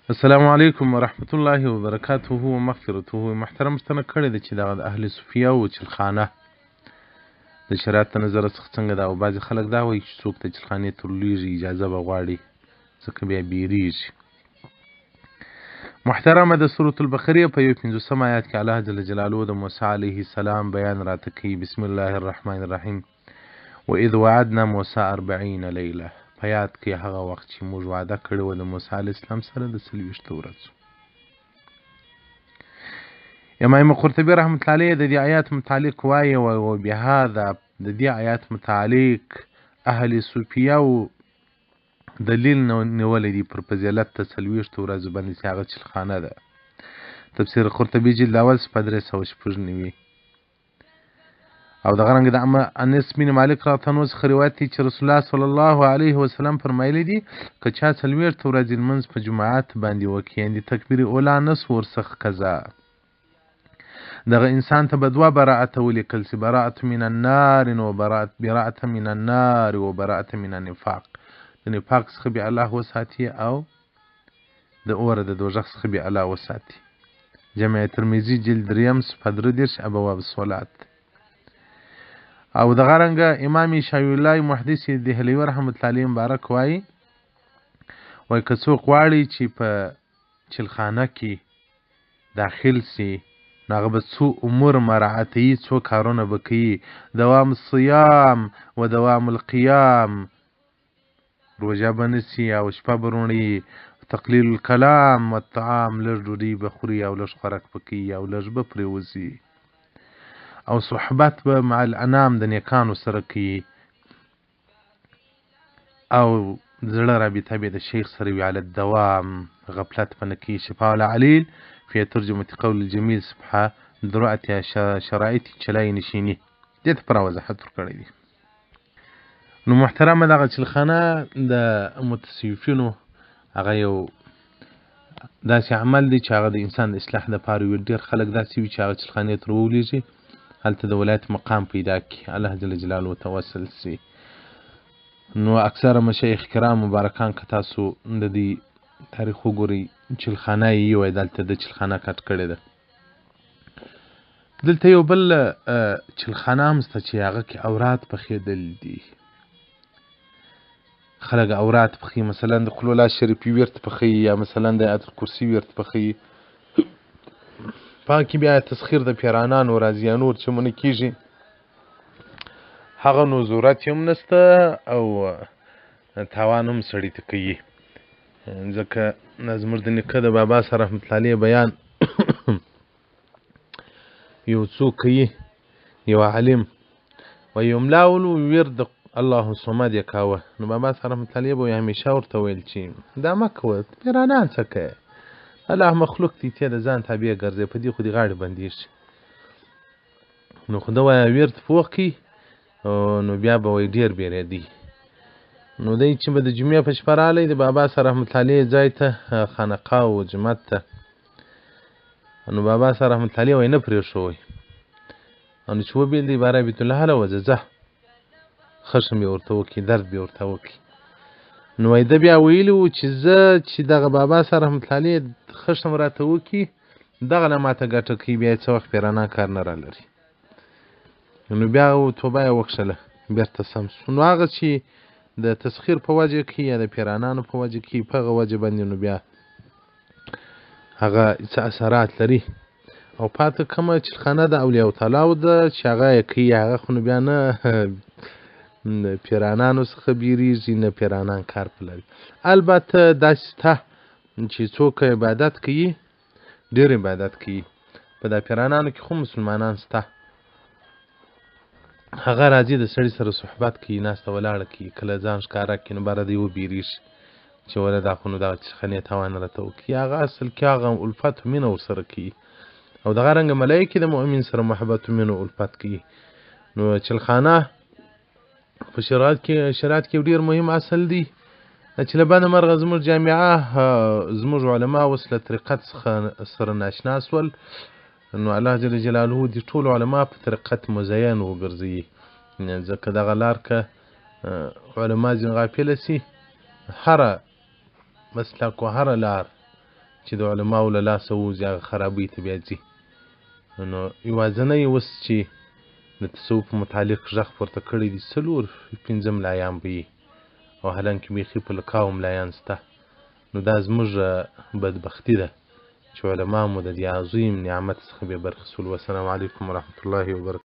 السلام علیکم ورحمت الله وبرکاته و مغفرته. محترم پوښتنه کړې ده چې دغه د اهل صوفیه و چلخانه د شریعت د نظره څخه څنګه ده، او بعضې خلک دا وایي چې څوک د چلخانې تر لویږي اجازه به غواړي ځکه بیا بیریږي. محترمه د سورة البقرې په 51 آیات کې الله جل جلاله د موسی علیه السلام بیان راته کوي. بسم الله الرحمن الرحیم. واذ وعدنا موسی 40 لیله. په یاد کې هغه وخت چې موږ وعده کړې وه د موسی علیه السلام سره د 40 ورځو. امام قرطبي رحمة الله علیه د دې آیات متعلق وایي وبهذا د دې آیات متعلق اهل صوفیه و دلیل نیولی دی پر فضیلت د 40 ورځو باندې چې هغه چلخانه ده. تفسیر قرطبي جلد اول صفحه 396. او دغه رنګ د انس بن مالک رضی الله څخه روایت دی چې رسول الله صلی الله علیه وسلم فرمایلی دي که چا 40 ورځې لمونځ په جماعت باندې وکړي، یعنې تکبیر اولا نه سو ورڅخه قضا، دغه انسان ته به دوه براءته ولیکل سي، براءت من النار و براءت من النار و براءت من النفاق. د نفاق څخه به الله وساتي او د اوره د دوزخ څخه به الله وساتي. جامع ترمذي جلد دریم صفحه 33 ابواب الصلات. او دغه رنګه امام شاوی الله محدث دهلوي رحمة الله علیه مبارک وایي، وایي که څوک غواړي چې په چلخانه کې داخل سي نو هغه به څو امور مراعتوي، څو کارونه به کوي. دوام الصیام و دوام القیام، روژه به نیسي او شپه به روڼوي. تقلیل الکلام والطعام، لږ ډوډۍ به خوري او لږ خوراک به کوي او لږ به پرېوځي. او صحبت به مع الانام د نیکانو سره کوي، او زړه رابطه به د شیخ سره وي علی الدوام، غفلت به نه کوي. شفاء العلیل فی ترجمة قول الجمیل صفحه 83 شرایط چلای نشیني دې ته پوره وضاحت ورکړی دی. نو محترمه دغه چلخانه د متصوفینو هغه یو داسې عمل دی چې هغه د انسان د اصلاح دپاره وي. ډېر خلک داسې وي چې هغه چلخانې ته وولېږي، هلته د ولایت مقام پیدا کړي، الله جل جلاله ته وصل سي. نو اکثره مشایخ کرام مبارکان که تاسو د دې تاریخ وګورئ چلخانه یې یوه دلته د چلخانه کټ کړې ده. دلته یو بل چلخانه هم شته چې هغه کې اوراد پخېدل دي. خلک اوراد پخوي، مثلا د قل الله شریفي ورد پخوي، یا مثلا د آیت الکرسي ورد پخوي. په هغه کې بیا تسخیر د پیرانانو راځي یا نور چې مونږ کېږي، هغه نو ضرورت یې هم نشته او تاوان هم سړي ته کوي. ځکه زموږ د نیکه د بابا سره رحمة الله علیه بیان یو څوک کوي، یو عالم وایي یو ملا ولو ورد الله الصمد یې کاوه. نو بابا سره رحمة الله علیه به یې همیشه ورته ویل چې دا مه کوه، پیرانان څه کوې، الله مخلوق دی، ته د ځان تابع ګرځې، په دې خو دې غاړې بندېږي. نو خو ده وایه ورد پوخ کړي، نو بیا به وایي ډېر بېرېدی. نو دی چې به د جمعې په شپه راغلی د بابا سره رحمة الله علیه ځای ته، خانقاه و جومات ته، نو بابا سره رحمة الله علیه وایي نه پرېښوی. نو چې وبېل دی باره بیت الله هله وځه، ځه خشم یې ورته وکړي، درد به یې ورته وکړي. نو وایي ده بیا ویلي وو چې زه چې دغه بابا سره رحمة الله علیه خشم راته وکړي، دغه نه ماته ګټه کوي، بیا یې څه وخت پیرانان کار نه رالري. نو بیا توبه یې وکښله، بېرته سم سو. نو هغه چې د تسخیر په وجه کې یا د پیرانانو په وجه کې، په هغه وجه باندې نو بیا هغه څه اثرات لري. او پاته کومه چلخانه د اولیاء تعالی ده چې هغه یې کوي، هغه خو نو بیا نه پیرانانو څخه بیریږي، نه پیرانان کار په لري. البته داسې شته چې څوک عبادت کوي، ډېر عبادت کوي، په دا پیرانانو کې خو مسلمانان شته، هغه راځي د سړي سره صحبت کوي، ناسته ولاړه کوي، کله ځان ښکاره کړي نو باره دی وبېرېږي چې وله دا خو نو دغه چلخانې تاوان راته وکړي. هغه اصل کې هغه الفت و مینه ورسره کوي. او دغه رنګه ملایکې د مؤمن سره محبت و مینه الفت کوي. نو چلخانه په شریعت کې ډېر مهم اصل دی چې له بده مرغه زموږ جامعه، زموږ علما اوس له طریقت څخه سره ناشنا سول. نو الله جل جلاله دې ټول علما په طریقت مزین وګرځوي، ځکه دغه لار که علما ځینې غافله سي، هره مسلک و هره لار چې د علماو له لاسه ووځي هغه خرابۍ ته بیا ځي. نو یوازنی اوس چې د تصوف متعلق غږ پورته کړی دی 4-5 ملایان به یي، او حالانکه بیخي په لکاو ملایان شته. نو دا زموږ بدبختي ده چې علما مو د دې عظیم نعمت څخه بې برخې سول. والسلام علیکم ورحمة الله وبرکاته.